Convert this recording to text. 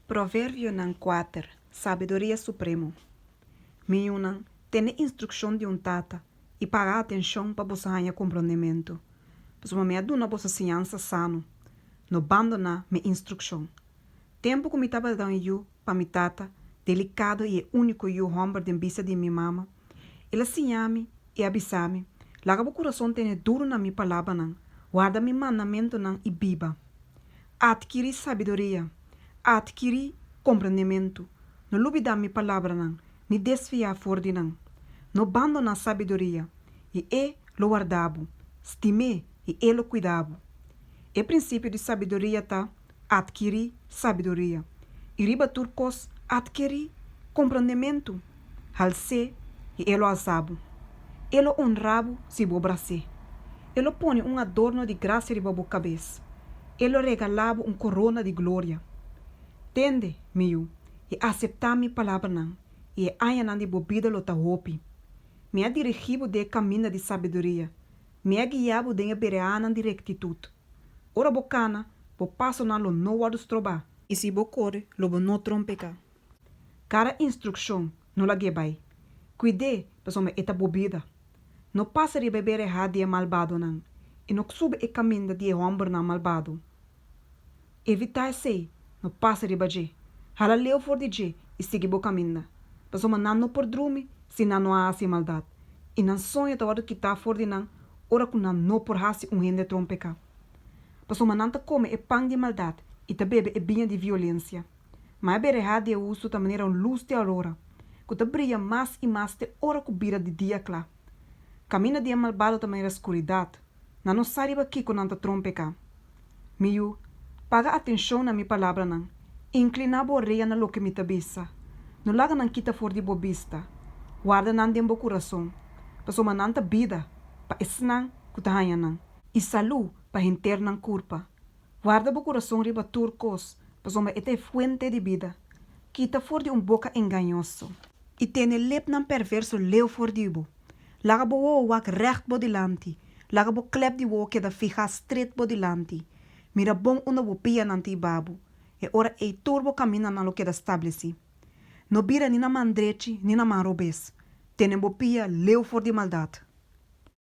Proverbionan kuater, Sabiduria Supremo. Mi yunan, tene instrukshon di un tata, i paga atenshon pa boso haña komprondementu, pasobra mi a duna boso siñansa sano. No bandoná mi instrukshon. Tempu ku mi tabata un yu pa mi tata, delikado i e úniko yu hòmber den bista di mi mama, el a siña mi i a bisa mi, Laga bo kurason tene duru na mi palabranan, warda mi mandamentunan i biba. Atkirí sabiduria, atkirí komprendementu, no lubidá mi palabranan, ni desviá for di nan. No bandoná sabiduria, i e lo warda bo, stim'é, i e lo kuida bo. E prinsipio di sabiduria ta atkirí sabiduria, i riba tur kos atkerí komprendementu. Hals'é, i e lo alsa bo. E lo onra bo si bo bras'é. E lo pone un adorno di grasia riba bo kabes. E lo regalá bo un korona di gloria. Tende, mi yu, i aseptá mi palabranan, i e añanan di bo bida lo ta hopi. Mi a dirigí bo den e kaminda di sabiduria. Mi a guiá bo den e bereanan di rektitut. Ora bo kana, bo pasonan lo no wòrdu strobá. I si bo kore, lo bo no trompeká. Kada instrukshon no lag'é bai. Kuid'é, pasobra e ta bo bida. No pasa riba e berehá di e malbadonan, i no subi e kaminda di e hòmbernan malbado. Evitá esei, no pasa riba dje. Hala leu for di dje i sigui bo kaminda, pasobra nan no por drumi si nan no a hasi maldat, i nan soño ta wòrdu kitá for di nan ora ku nan no por hasi un hende trompeká. Pasobra nan ta kome e pan di maldat i ta bebe e biña di violensia. Ma e berehá di e hustu ta manera un lus di aurora, ku ta bria mas i mas te ora ku bira di dia kla. Kaminda di e malbado ta manera skuridat, nan no sa riba kiko nan ta trompeká. Mi yu, paga atenshon na mi palabranan, inkliná bo orea na loke mi ta bisa. No laga nan kita for di bo bista, warda nan den bo kurason, pasobra nan ta bida pa esnan ku ta haña nan, i salú pa henter nan kurpa. Warda bo kurason riba tur kos, pasobra e ta e fuente di bida. Kita for di un boka engañoso. I tene lepnan perverso leu for di bo. Laga bo wowo wak règt bo dilanti, laga bo klèp di wowo keda fihá stret bo dilanti. Mira bon unda bo pianan ta hiba bo, e ora ei tur bo kamindanan lo keda stablesí. No bira ni na man drechi ni na man robes. Tene bo pia leu for di maldat.